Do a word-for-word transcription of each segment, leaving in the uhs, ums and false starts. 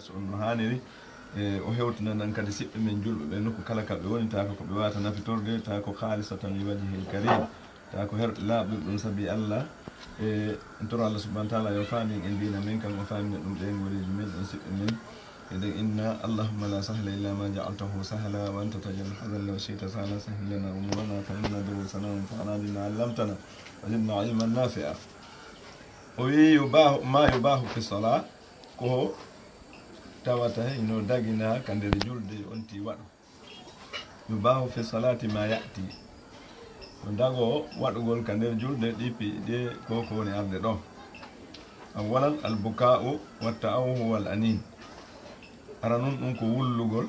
So on no haaniri, e, o hewtina nan kadi siɓɓe men julɓe ɓe nokku kala ka ɓe woni, taa ko ko ɓe waata nafitorde, taa ko khalisatan li wajhil karim, taa ko herɗe laaɓuɗe ɗum sabi Allah. E, en toro Allah subhanahu wa taala yo faamin en diina men kan, o faamina ɗum ɓe ngooreeji men, en siɓɓe men. Eɗen inna, Allahumma la sahla illa ma ja'altahu sahla, wa anta taj'alul hazna idha shi'ta sahla, sahhil lana umurana, fa inna durusana, wanfa'na bima allamtana, wa zidna ilman nafi'a. O wi, yubahu, ma yubahu fi salah, ko tawata ino dagina ka nder julde, on ti waɗo. Yubahu fi salati ma ya'ti. No dago waɗugol ka nder julde ɗi pi-, ɗe ko, ko woni arde ɗo. Awwalan, al buka'u wa ta'awuhu wal anin. Ara nun ɗum ko wullugol,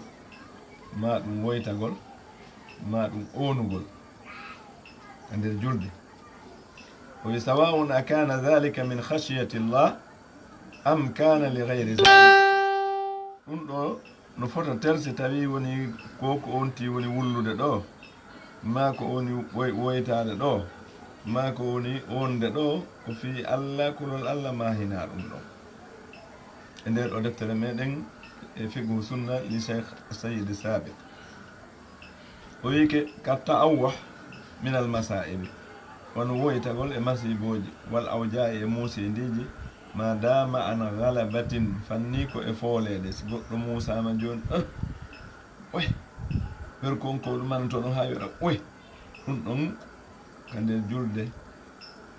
ma ɗum woytagol, ma ɗum oonugol ka nder julde. O wi, sawa'un akana dhalika min khashyati Allah am kana li ghayri zalik. Ɗum ɗo no fota ter si tawi woni ko, ko on ti woni wullude ɗo, ma ko woni woy-, woytaade ɗo, ma ko woni wonde ɗo, ko fii Allah, kulol Allah ma hinaa ɗum ɗon. E nder ɗo deftere meɗen e fiqhu sunna li Cheikh Sayyid Sabiq. O wiike, ka ta'awwah min al masaibi, wano woytagol e masibooji, wal awja'i e muusindiiji, ma dama an ghalabatin, fanni ko e fooleede, si goɗɗo muusaama jooni, eh, oy, ɓer kon ko ɗum an to ɗon haa wiɗa, oy, ɗum ɗon ka nder julde,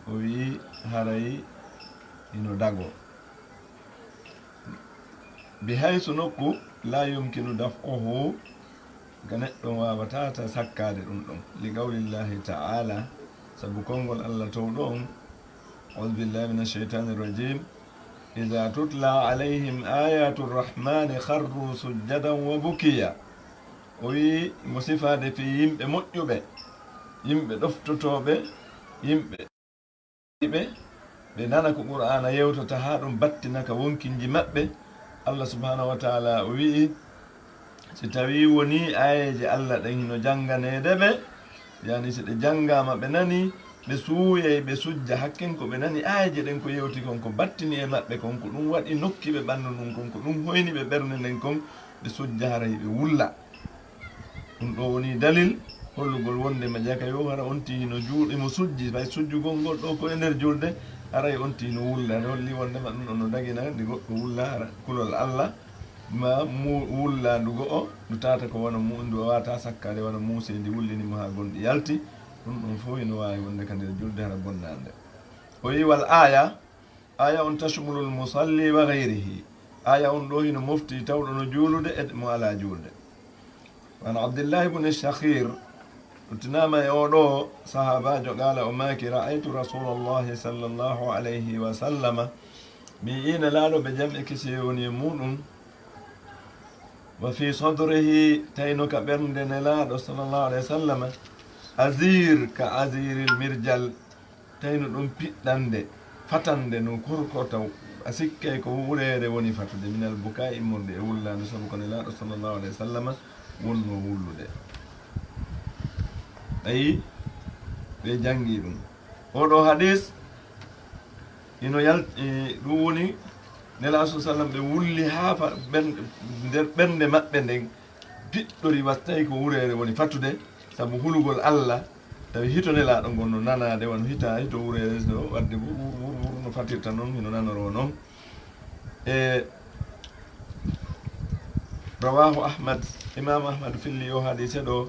o wi'i haray ino dago. Bi haysu nokku, la yumkinu daf'uhu, ga neɗɗo waawata ta sakkaade ɗum ɗon. Li qawlillahi ta'ala, sabu konngol Allah towɗo on, a'udhu billahi minash shaytanir rajim, idha tutla alayhim ayatu rahmani kharru sujjadan wa bukiya. O wi'i mo sifaade fii yimɓe moƴƴuɓe, yimɓe ɗoftotooɓe, yimɓe ɓe, ɓe nana ko Qur'aana yewtata, haa ɗum battina ka wonkinji maɓɓe. Allah subhanahu wa ta'ala o wi'i, si tawii wonii aayeeje Allah ɗen hino jannganeede ɓe, yani si ɗe janngaama ɓe nani, ɓe suuyay, ɓe sujja, hakken ko ɓe nani aayeeje ɗen ko yewti kon, ko battini e maɓɓe kon, ko ɗum waɗi nokki ɓe ɓanndu ndun kon, ko ɗum hoyni ɓe ɓernde nden kon, ɓe sujja haray ɓe wulla. Ɗum ɗo woni dalil hollugol wonde ma jaka yo hara on ti hino juuɗe mo sujji, fay sujjugol ngol ɗo ko e nder julde, haray on ti hino wulla. Ne holli wonde ma ɗum ɗon no dagina nde goɗɗo wulla hara kulol Allah, ma mu-, wulla ndu go'o, ndu tata ko wano mu-, ndu wata sakkade wano muuse ndi wullini mo haa gonɗi yalti. Ɗum ɗon fof hino waawi wonde ka nder julde hara bonnande. O yi wal aya, aya on tashmulul musalli wa ghayrihi. Aya on ɗo hino mofti tawɗo no juulude e mo ala juulde. Wa an Abdillahi ibn Shakhir, ɗuttinama e oɗo sahabajo, qala, o maaki, ra'aytu Rasulallahi sallallahu alayhi wa sallama, mi ina laaɗo ɓe jam e kisi woni e muɗum, wa fi sadrihi, tayno ka ɓernde Nelaaɗo sallallahu alayhi wa sallama, azir ka aziril mirjal, tayno ɗum piɗɗande, fatande no korkota, a sikkay ko wureere woni fatude, minal bukaa, immorde e wullaande, sabu ko Nelaaɗo sallallahu alayhi wa sallama wonno wullude. Ayi, ɓe janngi ɗum. Oɗo hadis, ino yal-, e, ɗum woni Nelaaɗo sallallahu alayhi wa sallam ɓe wulli haa fa-, ɓen-, nder ɓernde maɓɓe nden, piɗɗori, was tawi ko wureere woni fatude, sabu hulugol Allah, tawi hito Nelaaɗo ngol no nanaade, wano hita, hito wureere no waɗde wur, wur, wur, wur no fatirta non, hino nanoroo non. E rawahu Ahmad, Imam Ahmad filli o hadise ɗo,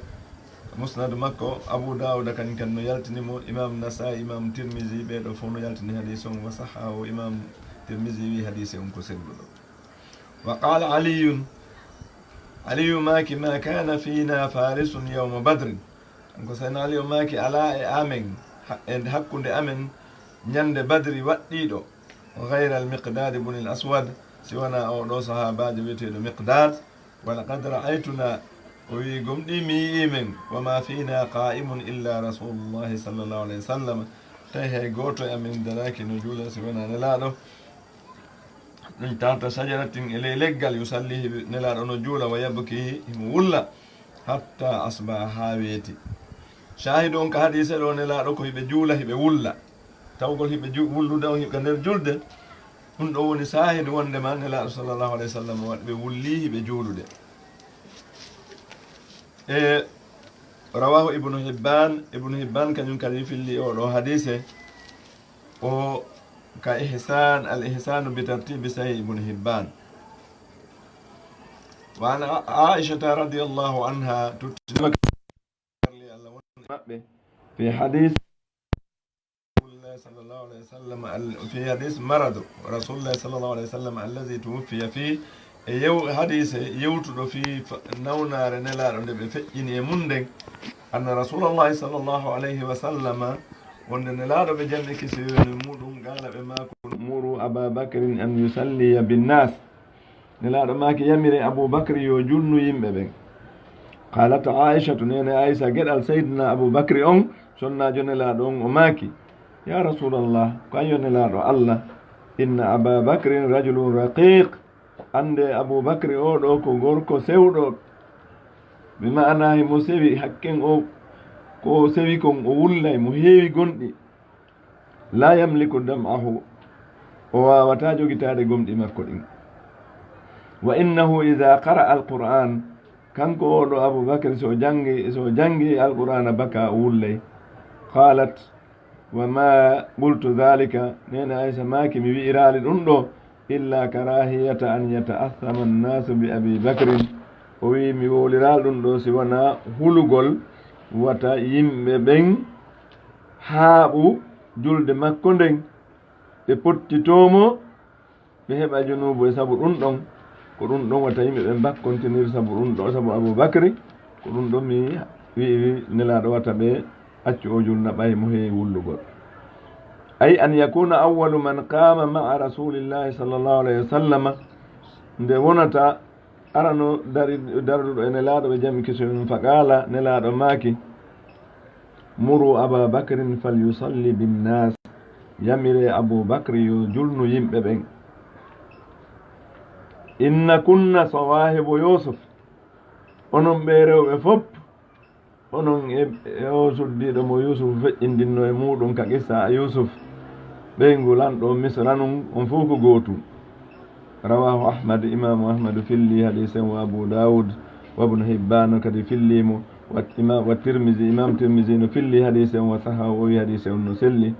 Musnad makko, Abu Dawuda kañum kadi no yaltini mo, Imam Nasaa'i, Imam Tirmizi, ɓee ɗo fof no yaltini hadise on, wa sahhahu, Imam Tirmizi wi hadise on ko selluɗo. Wa qala Aliyun, Aliyu maaki, ma kana fina farisun yawma badrin. Kanko Sayyidina Aliyu maaki, alaa e amen, ha-, e hakkunde amen, ñande Badri waɗɗiiɗo, ghayra al-Miqdad ibn al-Aswad, si wanaa oo ɗoo sahaabaajo wi'eteeɗo Miqdad, wa laqad ra'aytuna, o wi'i, gomɗii mi yi'ii men, wa ma fina qa'imun illa Rasulullahi sallallahu alayhi wa sallam, tawi hay gooto e amen daraaki no juula si wanaa Nelaaɗo. Ɗum tahta shajaratin, e ley leggal, yusalli, hiɓe, Nelaaɗo no juula, wa yabki, himo wulla, hatta asbaha, haa weeti. Shaahidu on ka hadiise ɗo, Nelaaɗo ko hiɓe juula, hiɓe wulla. Tawgol hiɓe ju-, wullude on hiɓe nder julde, Ɗum ɗo woni saahidu wondema Nelaaɗo sallallahu alayhi wa sallam waɗi ɓe wullihi ɓe juulude. E rawahu Ibnu Hibban, Ibnu Hibban kañum kadi filli o ɗo hadise o ka Ihsan, al Ihsanu bi tartibi Sahih Ibnu Hibban. Wa an Aishata radiyallahu anha, tuttinama Allah woni maɓɓe fi hadis Rasulullah sallallahu alayhi wa sallam al-, fi hadis maradu Rasulullah sallallahu alayhi wa sallam allazi tuwuffiya fi, e yew-, hadise yewtuɗo fi fa-, nawnaare Nelaaɗo nde ɓe feƴƴini e mum nden, anna Rasulallahi sallallahu alayhi wa sallama, wonde Nelaaɗo ɓe jam e kisiyoni muɗum, qala ɓe maako, muru Aba Bakrin an yusalliya binnas. Nelaaɗo maaki, yamire Abu Bakri yo julnu yimɓe ɓen. Qalat Aishatu, neene Aisha, geɗal Seydina Abu Bakri on, sonnaajo Nelaaɗo on, o maaki, ya Rasulallah, ko an yo Nelaaɗo Allah, inna Aba Bakrin rajulun raqiq. Annde Abu Bakri o ɗo ko gorko sewɗo, bi ma'ana himo sewi, hakken o ko o sewi kon o wullay, mo heewi gonɗi. La yamliku dam'ahu, o waawata jogitaade gomɗi makko ɗin. Wa innahu idha qara'a al-Qur'an, kanko o ɗo Abu Bakr, so o janngi, so o janngi al-Qur'ana baka o wullay. Qalat, wa ma qultu dhalika, neene Aisha maaki, mi wi'iraali ɗum ɗo, illa karahiyata an yata'athama an-nasu bi Abi Bakrin. O wi'i, mi wowliraali ɗum ɗo si wonaa hulugol wata yimɓe ɓen haaɓu julde makko nden, ɓe pottitoo mo, ɓe heɓa junuubu e sabu ɗum ɗon. Ko ɗum ɗon wata yimɓe ɓe mbakkontinir sabu ɗum ɗo, sabu Abu Bakri. Ko ɗum ɗon mi wi'i, wi'i Nelaaɗo wata ɓe accu o julna ɓay mo heewi wullugol. Ay an yakuna awwalu man qama ma'a Rasulillahi sallallahu alayhi wa sallama, nde wonata arano dari-, darduɗo e Nelaaɗo ɓe jam e kisiyee mum, fa qaala, Nelaaɗo maaki, muru Aba Bakrin falyusalli binnas, yamire Abu Bakri yo julnu yimɓe ɓen. Inna kunna sawahibu Yusuf, onon ɓe rewɓe fop, onon e, e o suddiiɗo mo Yuusufu feƴƴindinnoo e muuɗum ka qissa Yuusuf, ɓeyngu lanɗo Misra nun, on fof ko gootum. Rawahu Ahmad, Imaamu Ahmadu filli hadiise on, wa Abu Daawud, wa Ibnu Hibbaana kadi filli mo, wa Ima-, wa Tirmizi, Imaam Tirmizi no filli hadiise on, wa sahahu, o wi hadiise on no selli.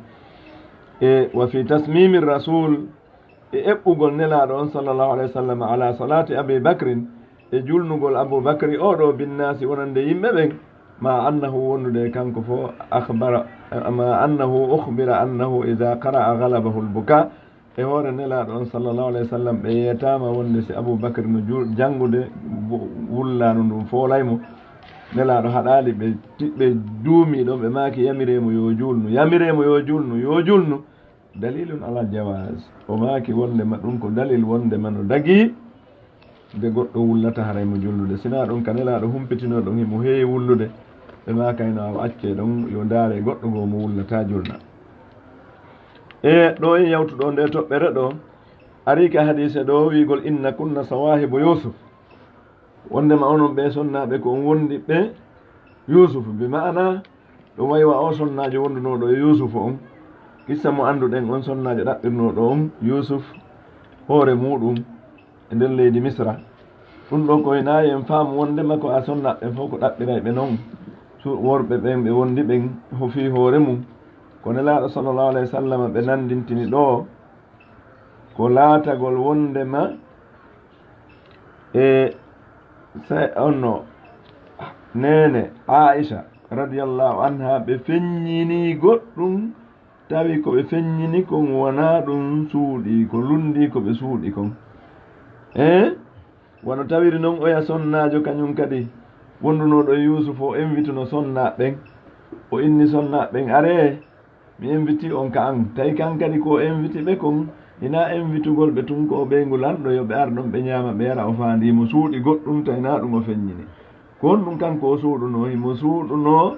E wa fi tasmimi Rasul, e eɓɓugol Nelaaɗo on sallallahu alayhi wa sallam ala salati Abi Bakrin, e julnugol Abu Bakri o ɗo binnaasi wonande yimɓe ɓen, ma annahu wondude e kanko fo akhbara, ma annahu ukhbira annahu idha qara'a ghalabahu al-buka, e hoore Nelaaɗo on sallallahu alayhi wa sallam ɓe yeetaama wonde si Abu Bakri no jul-, janngude bu-, wullaanu ndun foolay mo, Nelaaɗo haɗaali ɓe ti-, ɓe duumi ɗon ɓe maaki yamiree mo yo julnu, yamiree mo yo julnu, yo julnu. Dalilun ala jawaz. O maaki wondema ɗum ko dalil wondema no dagii nde goɗɗo wullata haray mo julnude. Sinaa ɗum ka Nelaaɗo humpitino ɗum himo heewi wullude. Ɓe maakayno awa accee ɗon yo ndaare goɗɗo goo mo wullata julna. E ɗo en yawtuɗo nde toɓɓere ɗo, arii ka hadiise ɗo wiigol inna kunna sawaahibu Yuusuf. Wondema onon ɓee sonnaaɓe ko on wondiɓɓe Yuusufu, bi ma'ana ɗum wayi wa o sonnaajo wondunooɗo e Yuusufu on. Kissa mo annduɗen on sonnaajo ɗaɓɓirnooɗo on Yuusuf hoore muuɗum e nder leydi Misra. Ɗum ɗo ko hinaa en faamu wondema ko a sonnaaɓe ɓen fof ko ɗaɓɓirayɓe non. Su-, worɓe ɓen ɓe wondi ɓen ho fii hoore mum. Ko Nelaaɗo sallallahu alayhi wa sallam ɓe nanndintini ɗo ko laatagol wondema e sa-, onno neene Aisha radiyallahu anha ɓe feññini goɗɗum, tawi ko ɓe feññini kon wonaa ɗum suuɗii, ko lunndii ko ɓe suuɗi kon. E wano tawiri non oya sonnaajo kañum kadi wondunooɗo e Yuusufu o invituno sonnaaɓe ɓen, o inni sonnaaɓe ɓen, aree, mi inviti on ka an. Tawi kan kadi ko o inviti ɓe kon, hinaa invitugol ɓe tun ko o ɓeyngu lanɗo yo ɓe ar ɗon ɓe ñaama ɓe yara o faandii mo suuɗi goɗɗum tawi naa ɗum o feññini. Ko honɗum kanko o suuɗunoo? Himo suuɗunoo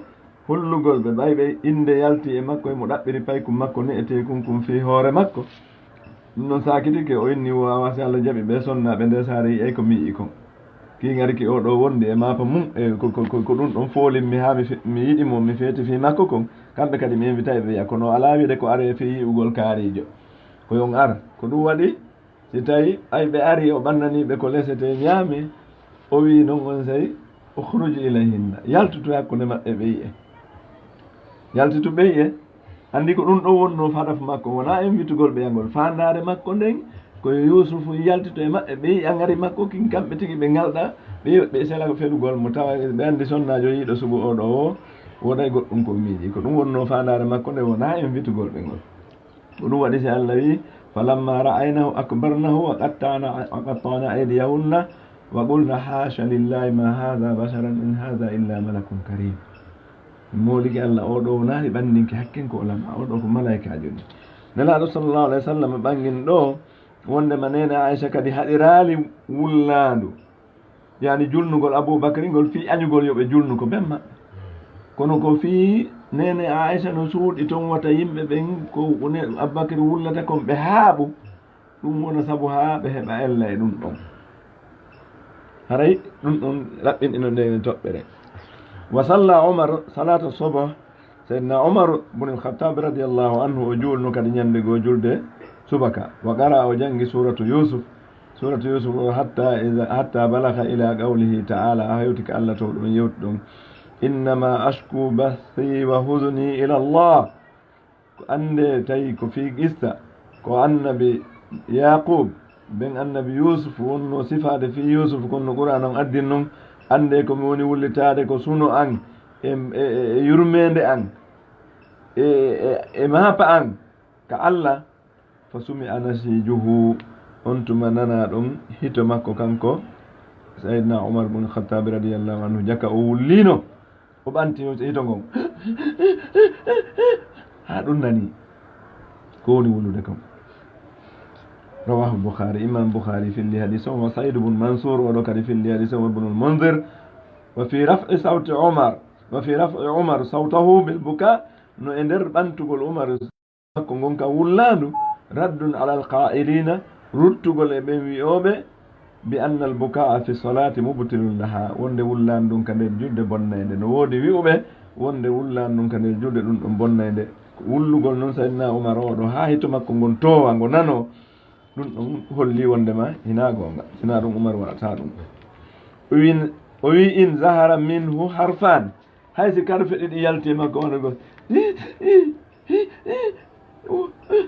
hollugol ɓe ɓay ɓe innde yalti e makko, himo ɗaɓɓiri paykum makko ne'eteekun kun fii hoore makko. Ɗum non saakitike o inni wo awa si Allah jaɓi ɓe sonnaaɓe nde saare yi'ay ko mi yi'i kon. Kii ŋari ki o ɗo wondi e maafa mum, e ko, ko, ko, ko ɗum ɗon foolimmi haa mi fe-, mi yiɗi mo, mi feeti fii makko kon. Kamɓe kadi mi invitay ɓe wi'a, kono alaa wi'ude ko aree fii yi'ugol kaariijo. Ko yo on ar. Ko ɗum waɗi, si tawi ay ɓe ari, o ɓannanii ɓe ko lesete ñaame, o wi'i non on sey, "Ukhruj ilayhinna." Yaltu to hakkunde maɓɓe ɓe yi'e. Yaltu to ɓe yi'e. Anndi ko ɗum ɗo wonnoo hadafu makko, wonaa invitugol ɓe yangol. Faandaare makko nden, ko yo Yuusufu yaltito e maɓɓe, ɓe yi'a ngari makko, kin kamɓe tigi ɓe ngalɗa, ɓe, ɓe sela felugol mo, tawa ɓe anndi sonnaajo yiiɗo sugu oo ɗoo o, wonay goɗɗum ko miiji. Ko ɗum wonnoo faandaare makko nden, wonaa invitugol ɓe ngol. Ko ɗum waɗi si Allah wi'i, "Falamma ra'aynahu akbarnahu wa qatta'na, wa qatta'na aydiyahunna wa qulna hasha lillahi ma hadha basharan in hadha illa malakun karim." Mooliki Allah, oo ɗoo wonaali ɓanndinki hakken ko o lama, oo ɗoo ko malaa'ikaajo ni. Nelaaɗo sallallahu alayhi wa sallam ɓanngin ɗoo wondema neene Aisha kadi haɗiraali wullaandu, yaani julnugol Abubakar ngol fii añugol yo ɓe julnu ko ben maɓɓe. Kono ko fii neene Aisha no suuɗi ton wata yimɓe ɓen ko ne-, Abubakar wullata kon ɓe haaɓu. Ɗum wona sabu haa ɓe heɓa ella e ɗum ɗon. Haray ɗum ɗon raɓɓinɗino nden toɓɓere. Wa salla Umar salata subh, Seydina Umar bun al-Khattab radiyallahu anhu o juulno kadi ñande goo julde subaka. Wa qara, o janngi suratu Yusuf, suratu Yusuf o hatta iza, hatta balagha ila qawlihi ta'ala, a hewti ka Allah to ɗum yewti ɗon. Innama ashku bathi wa huzni ila Allah. Ko annde tawi ko fii qissa, ko annabi Yaqub, ben annabi Yusuf wonno sifaade fii Yusuf, kono no Qur'an on addin non, annde ko mi woni wullitaade ko suno an, e, e, e, e yurmeende an, e, e, e maafa an ka Allah, fa sumi anasijuhu, on tuma nana ɗon hito makko kanko, Sayyidina Umar bun Khattabi radiyallahu anhu, jaka o wullino. O ɓanti hito ngon. Haa ɗum nani. Ko woni wulude kon? Rawahu Bukhari. Imam Bukhari filli hadis on, wa Said bun Mansur, oɗo kadi filli hadis on, wa Ibnul Munzir. Wa fi raf'i sawti Umar. Wa fi raf'i Umar sawtahu bil buka. No e nder ɓantugol Umar makko ngon ka wullaandu, raddun alal qaa'iliina, ruttugol e ɓen wi'ooɓe, bi anna al bukaa fi salaati mubtilun laha, wonde wullaandu ndun ka nder julde bonnaynde. No woodi wi'uɓe wonde wullaandu ndun ka nder julde ɗum ɗon bonnaynde. Wullugol non Sayyidina Umar oɗo haa hito makko ngon toowa, ngo nanoo, ɗum ɗon holli wondema hinaa goonga, sinaa ɗum Umar waɗataa ɗum. O wi'i, o wi'i, in zahara minhu harfaan, hay si karfe ɗiɗi yalti e makko, wano go, hi, hi, hi, hi, uh, uh.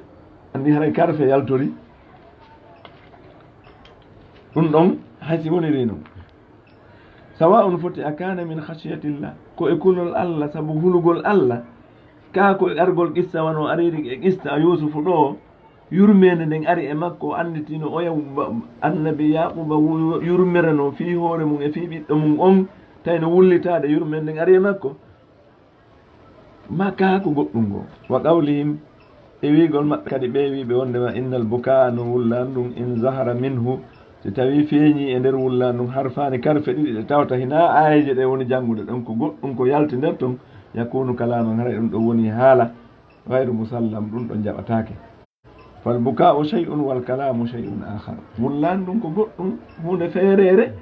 Anndi haray karfe yaltori. Ɗum ɗon hay si woniri non. Sawa'un foti a kana min khashiyatillah. Ko e kulol Allah, sabu hulugol Allah. Kaa ko e argol qissa wano ariri e qissa Yuusufu ɗo. Yurmeende nden ari e makko, o annditino oya ba-, annabi Yaquba wu-, yurmirano fii hoore mum e fii ɓiɗɗo mum on, tawi no wullitaade yurmeende nden ari e makko. Maa kaa ko goɗɗum ngo. Wa qawlihim, e wi'gol maɓɓe kadi ɓe wi'ɓe wondema innal bukaa no wullaandu ndun in zahara minhu, si tawi feeñi e nder wullaandu ndun harfaani karfe ɗiɗi ɗe tawata hinaa aayeeje ɗe woni janngude ɗon, ko goɗɗum ko yalti nder ton, yakunu kalaaman, haray ɗum ɗon woni haala, ghayru musallam, ɗum ɗon jaɓataake. Fal bukaa'u shay'un wal kalaamu shay'un aakhar. Wullaandu ndun ko goɗɗum, huunde feereere.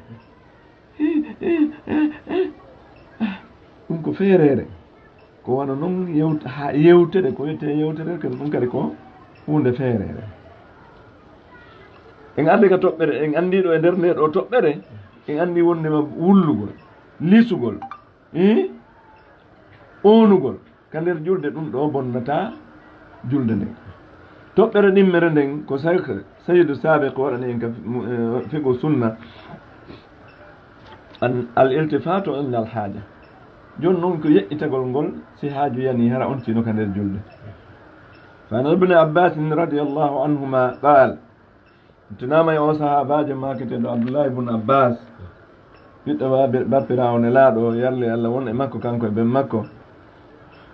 Ɗum ko feereere. Ko wano non yewt-, haa yewtere, ko wiyetee yewtere, kono ɗum kadi ko huunde feereere. En arde ka toɓɓere, en anndi ɗo e nder nde ɗo toɓɓere, en anndi wondema wullugol, lisugol, ii, oonugol. Ka nder julde ɗum ɗo bonnataa julde nden. Toɓɓere ɗimmere nden ko Saykh Sayyidu Sabiq waɗani en ka fi-, mu-, eh, fiqhu sunna. An, al iltifatu inda al haaja. Jooni non ko yeƴƴitagol ngol si haaju yani hara on tino ka nder julde. Fa an Ibn Abbas radiyallahu anhuma qaal, Tinaama e o sahaabaajo maaketeeɗo Abdullahi ibn Abbas, ɓiɗɗo baabe-, bappiraawo Nelaaɗo, yarli Allah won e makko, kanko e ben makko.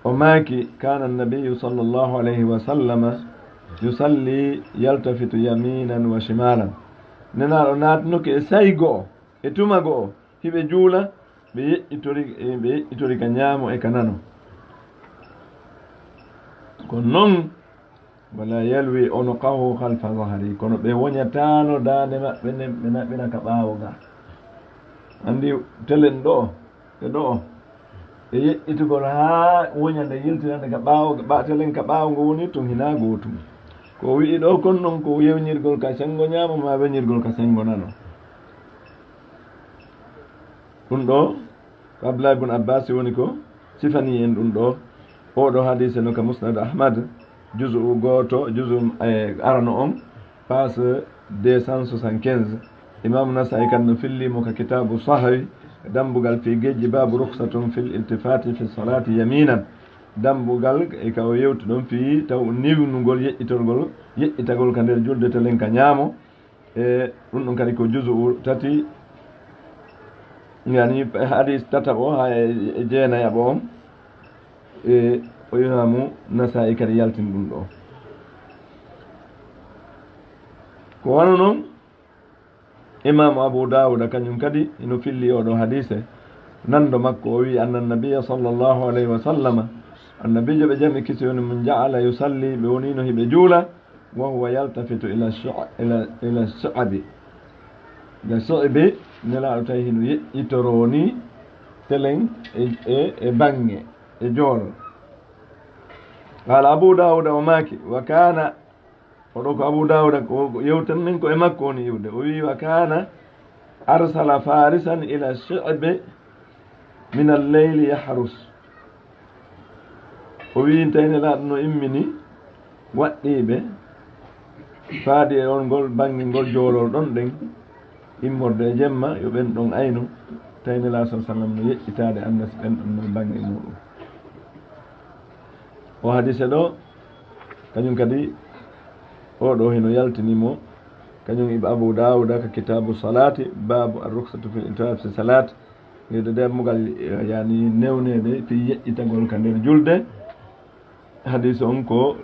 O maaki, "Kaana Nabiyyu sallallahu alayhi wa sallama yusalli yaltafitu yaminan wa shimalan." Nelaaɗo naatinoke e sa'i go'o, e tuma go'o, hiɓe juula, ɓe yeƴƴitori, ɓe yeƴƴitori ka ñaamo e ka nano. Ko non, "Wala yalwi unuqahu khalfa zahri," kono ɓe woñataano daande maɓɓe nden, ɓe naɓira ka ɓaawo ga. Anndi telen ɗo, e ɗo, e yeƴƴitugol haa woña nde yiltinande ka ɓaawo, ɓa-, telen ka ɓaawo ngo woni tun hinaa gootum. Ko Ko wi'i ɗo kon non ko yewnirgol ka senngo ñaamo maa weñirgol ka senngo nano. Ɗum ɗo ko Abdullahi bun Abbas woni ko sifani en ɗum ɗo. Oɗo hadise no ka Musnad Ahmad, juzu gooto, juzu, eh, arano on, page deux cent soixante-quinze. Imam Nasai kadi no filli mo ka Kitabu Sahawi, dambugal fi gejji, babu rukhsatun fil iltifati fi salati yaminan. Dambugal e ka o yewti ɗon fii taw niwnugol yeƴƴitorgol, yeƴƴitagol ka nder julde telen ka ñaamo. E ɗum ɗon kadi ko juzu tati, yani hadis tataɓo ha e, e jeenayaɓo on. E o Imamu Nasa'i kadi yaltin ɗum ɗo. Ko wano non, Imaamu Abu Daawuda kañum kadi hino filli oo ɗoo hadiise. Nanndo makko o wi'i, anna nabiyya sallallahu alayhi wa sallama, annabiijo ɓe jam e kisiyee woni mum, ja'ala yusalli, ɓe wonino hiɓe juula, wa huwa yaltafitu ila shu-, ila, ila shu'abi. Nde shu'abi, Nelaaɗo tawi hino yeƴƴitoroo ni telen e, e, e baŋŋe, e joolol. Qaala Abu Daawuda, o maaki, wa kaana O ɗo ko Abu Daawuda, ko yewtan min ko e makko woni iwde. O wi'i, wa kaana arsala farisan ila shi'bi min al-layli yahrus. O wi'i, tawi Nelaaɗo no immini waɗɗiiɓe faade e on ngol baŋŋe ngol joolol ɗon ɗen, immorde e jemma, yo ɓen ɗon aynu. Tawi Nelaaɗo sallallahu alaihi wasallam no yeƴƴitaade annas ɓen ɗon no baŋŋe muɗum. O hadise ɗo, kañum kadi, oo ɗoo hino yaltini mo, kañum Ibn Abu Daawuda ka Kitaabu Salaati, baabu ar-rukhsatu fil iltifati fi salaat, wiide dambugal, yani, newneede fii yeƴƴitagol ka nder julde. Hadise on ko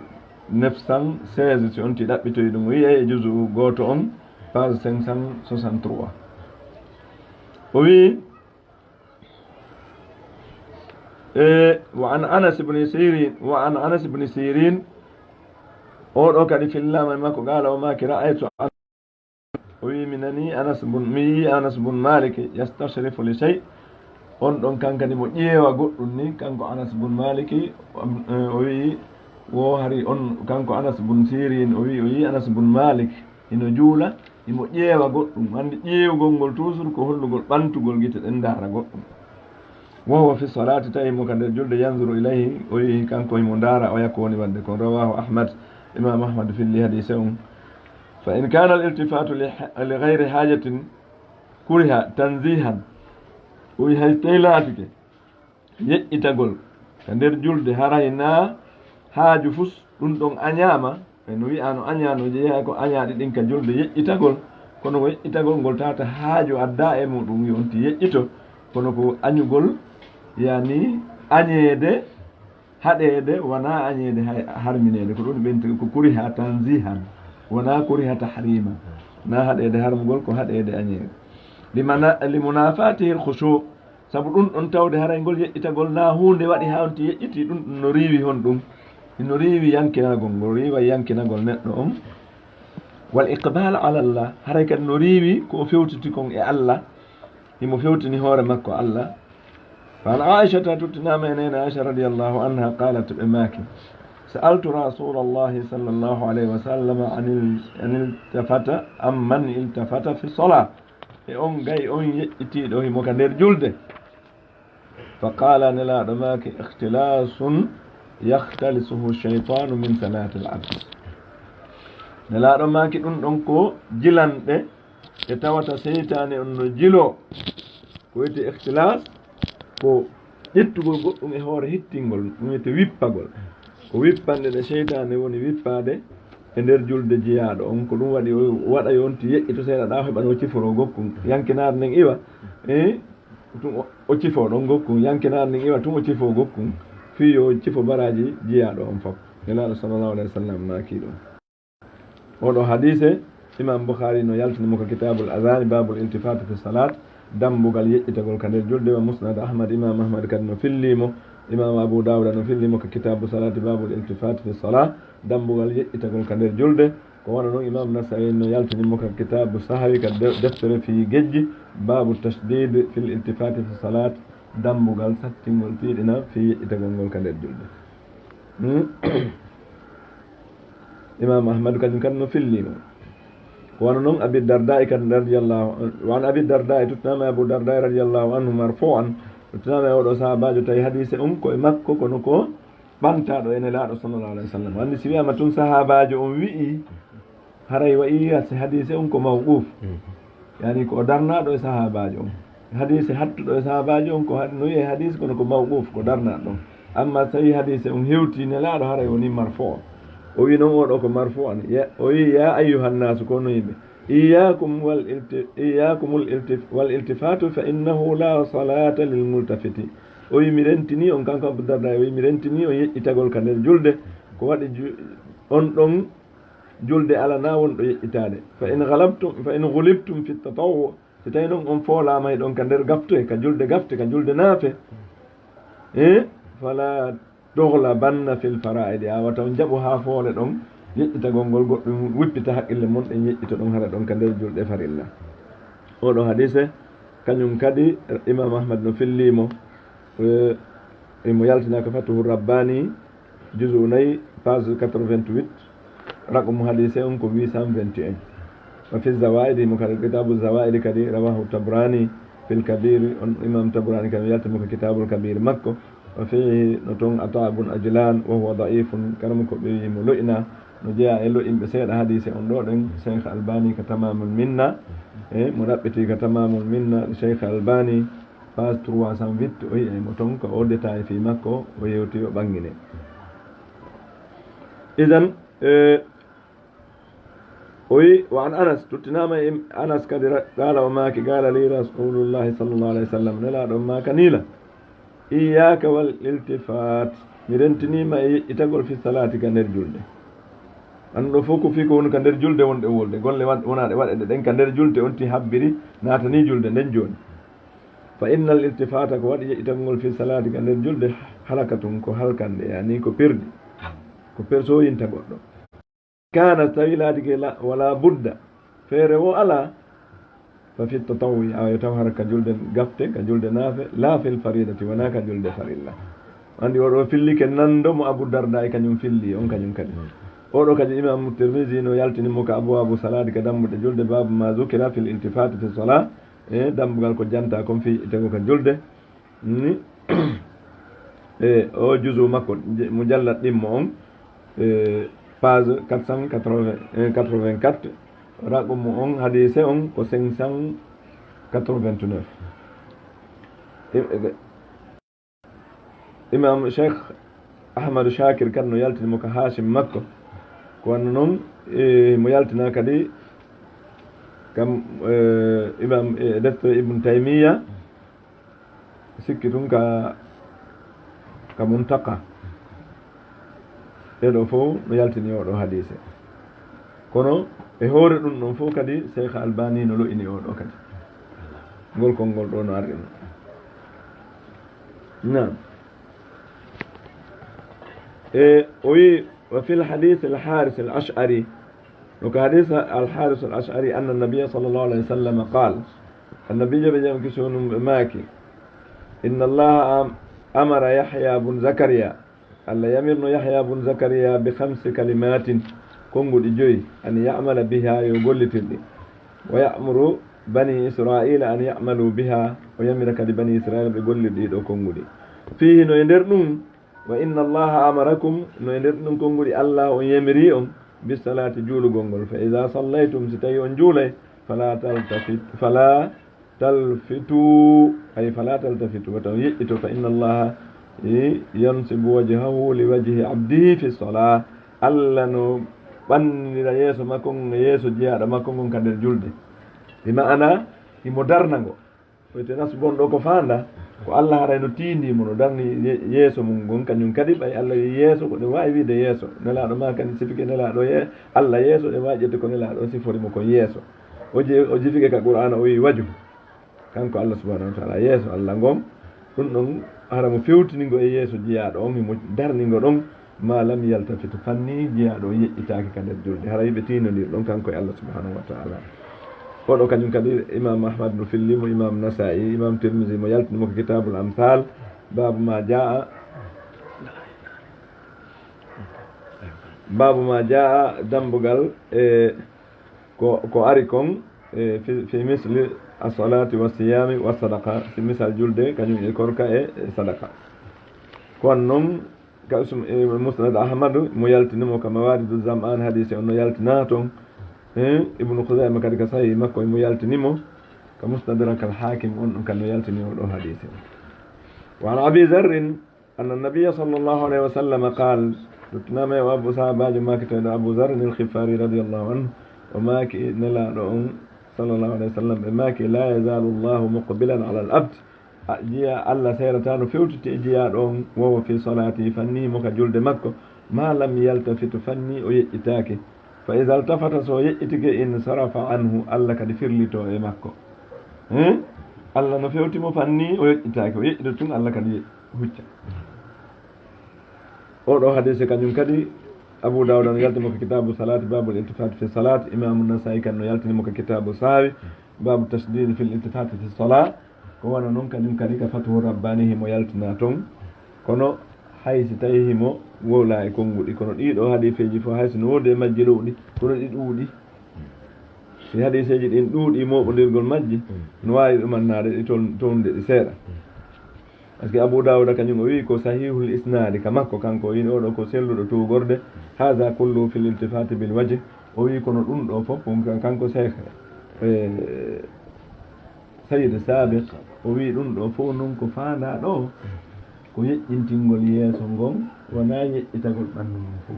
neuf cent seize, si on ti ɗaɓɓitoyi ɗum, o wi'ay e juzu gooto on, page cinq cent soixante-trois. O wi'i, E, wa an Anas ibn Sirin, wa an Anas ibn Sirin, oo ɗoo kadi fillaama e makko, qaala, o maaki, ra'aytu An-, o wi'i, mi nani Anas bun, mi yi'i Anas bun Malik yastashrifu li shay', on ɗon kankadi mo ƴeewa goɗɗum ni, kanko Anas bun Malik, o, o wi'i, wo hari on, kanko Anas bun Sirin, o wi'i, o yi'i Anas bun Malik hino juula, himo ƴeewa goɗɗum. Anndi ƴeewgol ngol toujours ko hollugol ɓantugol gite ɗen ndaara goɗɗum. Wa huwa fi salaati, tawi mo ka nder julde, yanzuru ilayhi, o yi'i kanko himo ndaara oya ko woni waɗde kon. Rawahu Ahmad, Imam Ahmad filli hadise on. Fa in kana al-iltifatu li, li ghayri hajatin kuriha tanzihan, o wi'i hay so tawi laatike yeƴƴitagol ka nder julde, haray naa haaju fus, ɗum ɗon añaama, e no wi'aa no añaa, no jeyaa ko añaaɗi ɗin ka julde yeƴƴitagol, kono ko yeƴƴitagol ngol tawata haaju addaa e muɗum, yo on ti yeƴƴito, kono ko añugol, yani añeede, haɗeede, wonaa añeede hay harmineede, ko ɗum ɓen ko kuriha tanzihan, wonaa kuriha tahrima, naa haɗeede harmugol, ko haɗeede añeede. Limana-, limunafatihi al-khushu', Sabu ɗum ɗon tawde haray ngol yeƴƴitagol naa huunde waɗi haa on ti yeƴƴitii, ɗum ɗum no riiwi honɗum? Hino riiwi yankinagol, ngol riiwa yankinagol neɗɗo on. Wal iqbal ala Allah, haray kadi no riiwi ko o fewtiti kon e Allah, himo fewtini hoore makko Allah. Fa an Aishata, tuttinaama e neene Aisha radiyallahu anha, qalat, ɓe maaki, sa'altu rasulallahi sallallahu alayhi wa sallam anil, anil iltafata am man iltafata fi salah. E on gay on yeƴƴitiiɗo himo ka nder julde. Fa qaala, Nelaaɗo maaki, ikhtilaasun yakhtalisuhu shaytaanu min salaatil abd. Nelaaɗo maaki, ɗum ɗon ko jilanɗe ɗe tawata seytaane on no jiloo. Ko wiyetee ikhtilaas, ko ƴettugol goɗɗum e hoore hittingol, ɗum wiyetee wippagol. Ko wippanɗe ɗe seytaane woni wippaade e nder julde jiyaaɗo on. Ko ɗum waɗi o waɗa yo on ti yeƴƴito seeɗa ɗa, o heɓa no ciforoo gokkun. Yankinaare nden iwa, eh, tun o, o cifoo ɗon gokkun. Yankinaare nden iwa tun o cifoo gokkun. Fii yo cifo baraaji jiyaaɗo on fof. Nelaaɗo sallallahu alayhi wa sallam maaki ɗum. Oɗo hadiise, Imam Bukhari no yaltini mo ko Kitabul Adhan, Babul Iltifati fi Salat, dambugal yeƴƴitagol ka nder julde, wa Musnad Ahmad, Imam Ahmad kadi no filli mo, Imam Abu Dawuda no filli mo ko Kitabu Salati, Babul Iltifati fi Salat, dambugal yeƴƴitagol ka nder julde. Ko wano non Imam Nasa'i no yaltini mo ka Kitabu Sahawi, ka de-, deftere fii gejji, Babu Tashdid fil Iltifati fi Salat, dambugal sattingol tiiɗina fii yeƴƴitagol ngol ka nder julde. Hmm? Imam Ahmadu kañum kadi no filli mo. Ko wano noon Abi Darda'i kadi radiyallahu anhu. Wa an Abi Darda'i, tottinama e Abu Darda'i radiyallahu anhu marfu'an, tottinama e oɗo sahabaajo tawi hadiise on ko e makko, kono ko ɓantaɗo e Nelaaɗo sallallahu alaihi wasallam. Anndi si wiyama tun sahabaajo on wi'i, haray wa'i si hadiise on ko mawquf. Yani ko o darnaɗo e sahabaajo on. Hadiise hattuɗo e sahabaajo on ko had-, no wi'e hadiise kono ko mawquf, ko darnaɗo on. Amma tawi hadiise on hewti Nelaaɗo, haray woni marfu'. O wi noon oɗo ko marfu' an. Ya, o wi, "Ya ayyuhan nasu, ko no yimɓe. Iyyakum wal ilti-, iyyakumul iltif-, wal iltifatu fa innahu la salata lil multafiti." O wi, "Mi rentini on," kanko Abu Darda, o wi, "Mi rentini on yeƴƴitagol ka nder julde. Ko waɗi ju-, on ɗon julde alana wonɗo yeƴƴitaade. Fa in ghalabtum, fa in ghulibtum fi tatawwu." Si tawi noon on foolaama e ɗon ka nder gafte, ka julde gafte, ka julde naafe. Eh? "Fala tughlabanna fil fara'idi." A wata on jaɓu haa foole ɗon yeƴƴitagol ngol goɗɗum, wippita haqqille mon ɗen yeƴƴito ɗon hara ɗon ka nder julɗe farilla. Oɗo hadiise, kañum kadi Imam Ahmad no fillimo. Eh, imo yaltina ko Fatuhu Rabbani, juzu nayi, page quatre-vingt-huit, raqmu hadiise on ko huit cent vingt et un. Wa fi Zawaidi, mo kadi Kitabu Zawaidi kadi, rawahu Tabrani fil Kabiri, on Imam Tabrani kadi yalti mo ko Kitabul Kabiri makko. Wa fihi, no ton Ata bun Ajlan, wa huwa da'ifun, kanum ko ɓe wi mo lo'ina, no jeya e lo'inɓe seeɗa hadiise on ɗo ɗen, Cheikh Albani ka Tamamul Minna, e mo ɗaɓɓiti ka Tamamul Minna, Cheikh Albani, page trois cent huit, o yi'ay mo ton, ko o détail fii makko, o yewti, o ɓanngine. Idan, eh, o wi, wa an Anas, tottinama e Anas kadi, ra-, qala, o maaki, qala li Rasulullahi sallallahu alaihi wasallam, Nelaaɗo on maaka nii la, "Iyyaka wal iltifat, mi rentinima e yeƴƴitagol fi salati ka nder julde." Anndo fof ko fii ko woni ka nder julde wonɗe wolde, golle wa-, wonaɗe waɗeɗe ɗen ka nder julde, on ti habbiri, naatani julde nden jooni. Fa innal iltifata, ko waɗi yeƴƴitagol fi salati ka nder julde, halakatun, ko halkande, yani ko perdi, ko per-, sooyinta goɗɗo. Kana, tawi laatike la, wala budda, feere wo alaa, fa fi tatawwi, awa yo taw hara ka julde gafte, ka julde naafe, la fil faridati, wona ka julde farilla. Andi oɗo fillike nando mo Abu Darda e kañum filli, on kañum kadi. Oɗo kadi Imam Tirmidhi no yaltini mo ka Abwabu Salati, ka dambuɗe julde, babu ma zukira fil iltifati fi salah, e dambugal ko janta kon fii yeƴƴitagol ka julde. Ni, e o juzu makko, je-, mujallad ɗimmo on, e page quatre cent quatre-vingts, e quatre-vingt-quatre, raqmu on, hadiise on ko cinq cent quatre-vingt-neuf. E, e, Imam Cheikh Ahmadu Shakir kan no yaltini mo ka Hashim makko. Ko wanno noon, e, mo yaltina kadi kam, e, Imam, e, deftere Ibn Taymiyya, sikki tun ka, ka Muntaka. Ɗee ɗoo fof no yaltini oo ɗoo hadiise. Kono e hoore ɗum ɗon fof kadi, Cheikh Albani no lo'ini oo ɗoo kadi. Ngol konngol ɗoo no arri ɗum. Naam. E, o wi, "Wa fil hadith al Haris al Ash'ari." No ko hadith al Haris al Ash'ari, anna Nabiyya sallallahu alayhi wa sallam qal. Annabiijo ɓe jam kisi on ɓe maaki, "Inna Allaha am-, amara Yahya bun Zakariya." Allah yamirno Yahya bun Zakariya bi khamsi kalimatin, konnguɗi joyi, an ya'mala biha, yo gollitir ɗi. Wa ya'muru bani Israila an ya'malu biha, o yamira kadi bani Israila ɓe gollir ɗi ɗo konnguɗi. Fihi, no e nder ɗum, wa inna Allaha amarakum, no e nder ɗum konnguɗi Allah on yamiri on, bis salati, juulugol ngol. Fa iza sallaytum, si tawi on juulay, fala taltafit, fala talfitu, ay fala taltafitu, wata on yeƴƴito, fa inna Allaha, e, yansibu wajhahu li wajhi abdihi fi salah. Allah no ɓannira yeeso makko ngon e yeeso jeyaaɗo makko ngon ka nder julde. Bi ma'ana, himo darna ngo. Wiyete nasbu on ɗo ko faanda, ko Allah haray no tiindi mo, no darni ye-, yeeso mum ngon, kañum kadi ɓay Allah wi yeeso, ko ɗum waawi wiide yeeso. Nelaaɗo ma kan sifike Nelaaɗo ye-, Allah yeeso, ɗe waawi ƴettude ko Nelaaɗo sifori mo kon yeeso. O je-, o jifike ka Qur'aana, o wi waju. Kanko Allah subhanahu wa ta'ala, yeeso Allah ngon, ɗum ɗon hara mo fewtini ngo e yeeso jeyaaɗo on, himo darni ngo ɗon, ma lam yaltafit, fanni jeyaaɗo on yeƴƴitaaki ka nder julde. Hara yiɓe tiinondir ɗon kanko e Allah subhanahu wa ta'ala. Oɗo kañum kadi Imam Ahmad no filli mo, Imam Nasa'i, Imam Tirmidhi mo yaltini mo ko Kitabul Amthal, babu ma jaa. Baabu ma jaa, dambugal e ko, ko ari kon, e fi, fi misli as-salati wa siyami wa sadaqa, si misal julde, kañum e korka e, e sadaqa. Ko wan non, ka Usm-, e Musnad Ahmadu, mo yaltini mo ka Mawaridu Zam'an, hadisi on no yaltina ton. E, Ibnu Khuzaima kadi ka Sahih makko, mo yaltini mo ka Mustadrak al-Hakim, on ɗon kan no yaltini o ɗo hadisi on. Wa an Abi Zarrin, أن النبي صلى الله عليه وسلم قال، duttunama e Abu Sahabajo maaki tawɗo Abu Zarrin al-Ghifari radiyallahu anhu, o maaki Nelaɗo on sallallahu alayhi wa sallam, ɓe maaki: لا يزال الله مقبلا على العبد. A, jiya Allah seerata no fewtiti e jiyaɗo on, وهو في صلاته, fanni mo ka julde makko, ما لم يلتفت, fanni o yeƴƴitaake. فإذا التفت, so o yeƴƴitike, انصرف عنه, Allah kadi firlito e makko. Hmm? Allah no fewti mo fanni o yeƴƴitaake, o yeƴƴito tun, Allah kadi hucca. O ɗo hadise kañum kadi Abu Dawuda no yalti mo ka kitabu salati, babul iltifati fi salat. Imamu Nasai kan no yaltini mo ka kitabu sahawi, babu tashdid fil iltifati fi salat. Ko wano non kañum kadi ka Fatuhu Rabbani himo yaltina ton. Kono hay si tawi himo wowla e konguɗi, kono ɗiɗo hadifeji fof hay si no wodi e majji lowɗi, kono ɗi ɗuuɗi. Si hadiseji ɗin ɗuuɗi moɓodirgol majji, no wawi ɗumannaade ɗi ton-, townde ɗi seeɗa. Par ce que Abu Dawuda kañum o wi ko sahihul isnadi ka makko, kanko o wi oɗo ko selluɗo tuwgorde. Hadha kullu fil iltifati bil wajh. O wi kono ɗum ɗo fof, on kan-, kanko Cheikh, eh, Sayyid Sabiq, o wi ɗum ɗo fof non ko faanda ɗo, ko yeƴƴintingol yeeso ngon, wona yeƴƴitagol ɓandu ngun fof.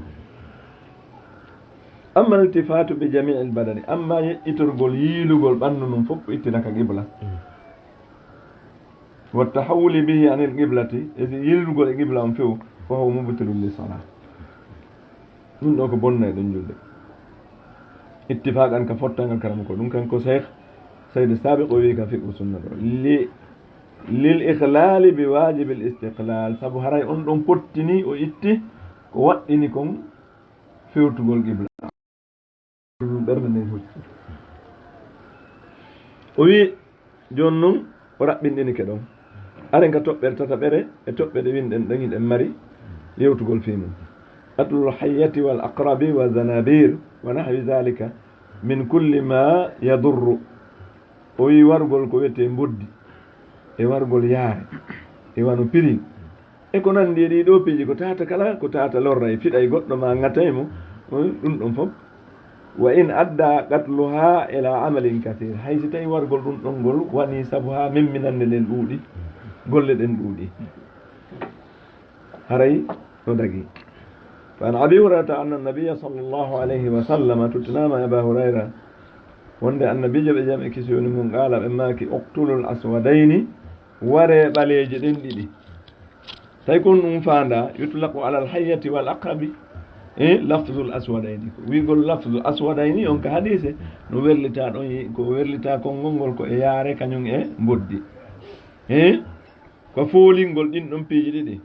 Amma iltifatu bi jami'il badani, amma yeƴƴitorgol yiilugol ɓandu ngun fof, ittira ka qibla. Wa tahawuli bihi anil qiblati, e yilnugol e qibla on few, fa huwa mubtilun li salah. Ɗum ɗo ko bonnay ɗon julde. Ittifaqan ka fottangal karam ko ɗum kanko Cheikh Sayyid Sabiq o wi ka fiqhu sunna ɗo. Li, lil ikhlali bi wajibil istiqlal, sabu haray on ɗon pottini o itti ko waɗɗini kon fewtugol qibla. Ɓernde nden hucci. O wi, jooni non, o raɓɓinɗinike ɗon. Aren ka toɓɓere tataɓere e toɓɓe ɗe winɗen ɗen, hiɗen mari yewtugol fii mum. Qatlul hayyati wal aqrabi wa zanabir wa nahwi zalika min kulli ma yadurru. O wi wargol ko wiyetee mboddi, e wargol yaare, e wano pirin. E ko nandi e ɗii ɗoo piiji, ko tata kala, ko tata lorra e fiɗa e goɗɗo ma ŋata e mo, on ɗum ɗon fof. Wa in adda qatluha ila amalin kathir. Hay si tawi wargol ɗum ɗon ngol wani sabu haa memminande nden ɗuuɗi, golle ɗen ɗuuɗi. Haray no dagi. Fa an Abi Hurayrata anna Nabiyya sallallahu alayhi wa sallam, tuttinama e Aba Hurayra, wonde Annabiijo ɓe jam e kisiyoni mum, qaala, ɓe maaki, uqtulul aswadayni, ware ɓaleeje ɗen ɗiɗi. Tawi kon ɗum faanda, yutlaqu alal hayyati wal aqrabi, e lafzul aswadayni. Ko wi'gol lafzul aswadayni on ka hadise, no werlita ɗon, ko werlita konngol ngol ko e yaare kañum e mboddi. E ko foolingol ɗin ɗon piiji ɗiɗi.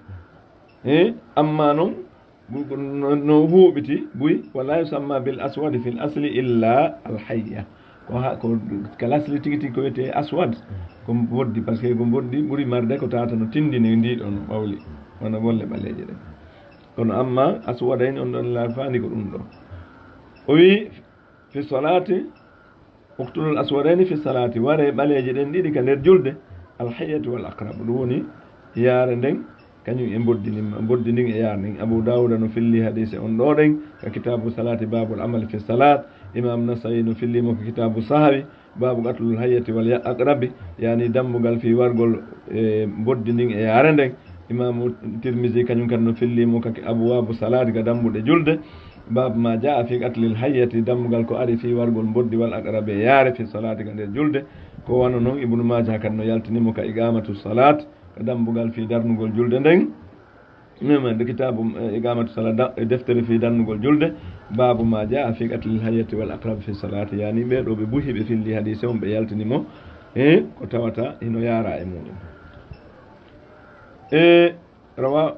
E amma non, no, no huuɓiti buy, wala yusamma bil aswadi fil asli illa al hayya. Ko ha, ko kal asli tigi tigi ko wiyetee aswad, ko mboddi, par ce que ko mboddi ɓuri marde ko tata no tindini ndi ɗon ɓawli, wona bolle ɓaleeje ɗen. Kono amma aswadayni on ɗon laafaani ko ɗum ɗo. O wi, fi salati, uqtulul aswadayni fi salati, ware ɓaleeje ɗen ɗiɗi ka nder julde, al hayyati wal aqrab, ɗum woni yaare nden, kañum e mboddi ndin, mboddi ndin e yaare ndin. Abu Dawuda no filli hadise on ɗo ɗen, ka kitabu salati, babul amali fi salat. Imam Nasai no filli mo ka kitabu sahawi, babu qatlul hayyati wal ya-, aqrabi, yani dambugal fii wargol, e, mboddi ndin e yaare nden. Imamu Tirmisi kañum kan no filli mo ka abwabu salati, ka dambuɗe julde. Babu ma jaa fi qatlil hayyati, dambugal ko ari fii wargol mboddi wal aqrabi e yaare fi salati ka nder julde. Ko wano non Ibnu Majah kan no yaltini mo ka iqamatu salat, ka dambugal fii darnugol julde nden. Mema nde kitabu, e, iqamatu salat, da-, e deftere fii darnugol julde, babu ma jaa fi qatlil hayyati wal aqrab fi salati, yani ɓe ɗo ɓe buhi ɓe filli hadise on ɓe yaltini mo, e, ko tawata hino yaara e muɗum. E, rawa,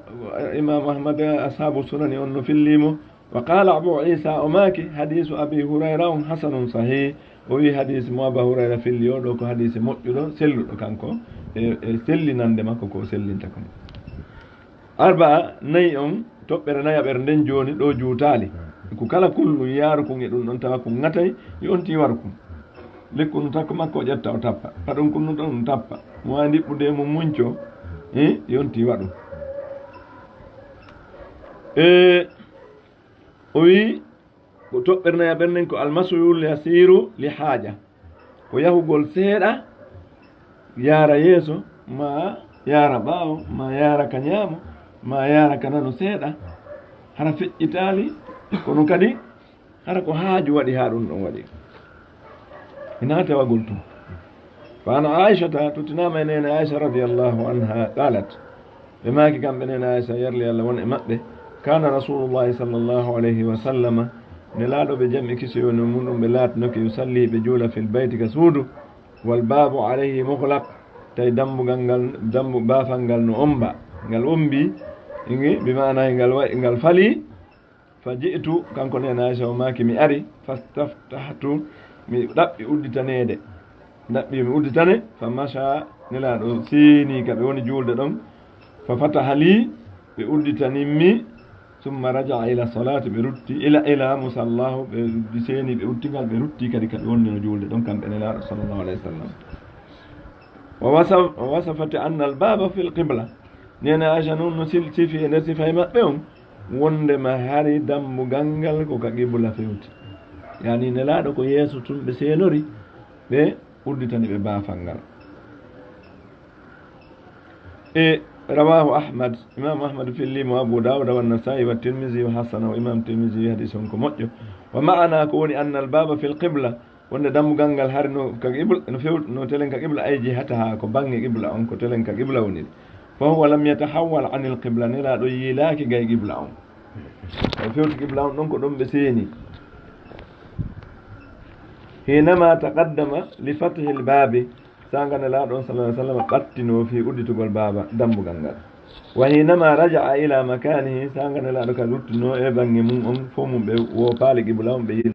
Imam Ahmad, ashabu sunani on no filli mo, wa qala Abu Isa, o maaki, hadisu Abi Hurayra on hasanun sahih, o wi hadis mo Aba Hurayra filli o ɗo ko hadis moƴƴuɗo, selluɗo kanko, e, e sellinande makko ko o sellinta kon. Arba'a, nayi on, Toɓɓere nayaɓere nden jooni ɗo juutaali. Ko kala kullu yaaru kun e ɗum ɗon tawa kun ŋatay, yo on tiiwaru kun. Lekkunu takko makko o ƴetta o tappa. Paɗon kunnu ɗon ɗum tappa. Mo waawi ndiɓɓude e mum munco, eh, yo on tiiwa ɗum. E o wi, ko toɓɓere nayaɓere nden ko almasu yul yasiru li haaja. Ko yahugol seeɗa, yaara yeeso, ma yaara ɓaawo, ma yaara ka ñaamo, ma yaara ka nano seeɗa. Hara feƴƴitaali, kono kadi hara ko haaju waɗi haa ɗum ɗon waɗi. Ina tawagol tun. Fa an Aishata, tuttinaama e neene Aisha radiyallahu anha, qalat, ɓe maaki kamɓe neene Aisha, yarli Allah won e maɓɓe, kana rasulullahi sallallahu alayhi wa sallama, nelaaɗo ɓe jam e kisi woni muɗum ɓe laatinoke, yusalli ɓe juula fil bayti ka suudu, wal baabu alayhi mughlaq, tawi dambugal ngal, dambu baafal ngal no omba, ngal ombi, ingi, bi maana ngal wa-, ngal fali, Fa ji'tu, kanko neene Aisha o maaki, mi ari, fastaftahtu, mi ɗaɓɓi udditaneede. Ɗaɓɓi mi udditane, fa masha, nelaaɗo seeni ka ɓe woni juulde ɗon. Fa fataha li, ɓe udditani mi, summa raja'a ila salati, ɓe rutti, ila, ila musallahu, ɓe seeni, ɓe utti ngal, ɓe rutti kadi ka ɓe wonnino juulde ɗon, kamɓe nelaaɗo sallallahu alayhi wa sallam. Wa wasa-, wa wasafati anna al baba fil qibla. Neene Aisha nun no sil-, sifi e nder sifa e maɓɓe on, wondema hari dambugal ngal ko ka qibla fewti. Yani nelaaɗo ko yeeso tun ɓe seenori, ɓe udditani ɓe baafal ngal. E rawahu Ahmad, Imam Ahmad fillimo, Abu Dawud wa Nasa'i wa Tirmidhi wa hasanahu, Imam Tirmidhi wi hadis on ko moƴƴo. Wa ma'ana ko woni anna al baba fil qibla, wonde dambugal ngal hari no ka qibla, no few-, no telen ka qibla, ay jihataha, ko bange qibla on, ko telen ka qibla woni. Fa huwa lam yatahawwal anil qibla, nelaaɗo yiilaaki gay qibla on. O fewti qibla on ɗon ko ɗon ɓe seeni. Hinama taqaddama li fathil baabi, sanga nelaaɗo on sallallahu alaihi wasallam ɓattino fi udditugol baaba dambugal ngal. Wa hinama raja'a ila makanihi, sanga nelaaɗo ka ruttino e bange mum on, fo mum ɓe wo paali qibla on ɓe yiila.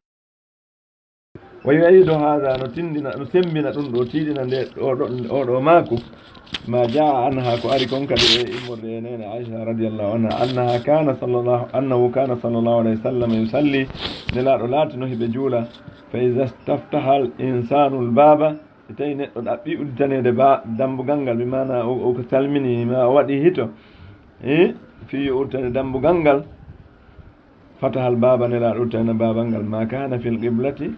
Wa yu'ayyidu hadha, no tindina, no sembina ɗum ɗo, tiiɗina nde, o ɗo, o ɗo maaku. Ma jaa anha, ko ari kon kadi e immorde e neene Aisha radiyallahu anha, annaha kana sallallahu, annahu kana sallallahu alayhi wa sallam yusalli, nelaaɗo laatino hiɓe juula. Fa iza staftaha al insanu al baba, so tawi neɗɗo ɗaɓɓi udditaneede ba, dambugal ngal, bi maana o, o ko salmini, ma o waɗi hito, e, fii yo udditane dambugal ngal. Fatahal baaba, nelaaɗo udditana baabal ngal, ma kana fil qiblati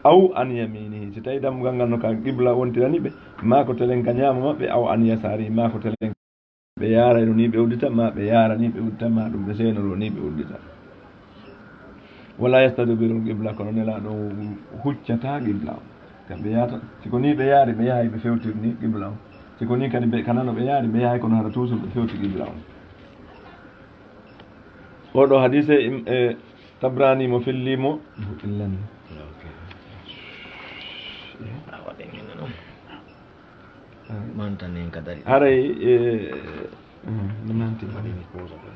aw an yaminihi. Si tawi dambugal ngal no ka qibla wontirani ɓe, ma ko telen ka ñaamo maɓɓe, aw an yasari, ma ko telen ɓe yaara no ni ɓe uddita, ma ɓe yaara ni ɓe uddita, ma ɗum ɓe seenoro ni ɓe uddita. Wala yastadbirul qibla, kono nelaaɗo huccata qibla on. Kamɓe yaata, si ko ni ɓe yaari, ɓe yahay ɓe fewtiri ni qibla on. Si ko ni kadi ɓe kanano ɓe yaari, ɓe yahay kono hara toujours ɓe fewti qibla on. Oɗo hadise im-, e Tabrani mo fellimo. Mo illani. Ok. A waɗi min non. Ah. Mantan en ka dari. Haray, e, mm, no manti. Waɗi mi pause ko.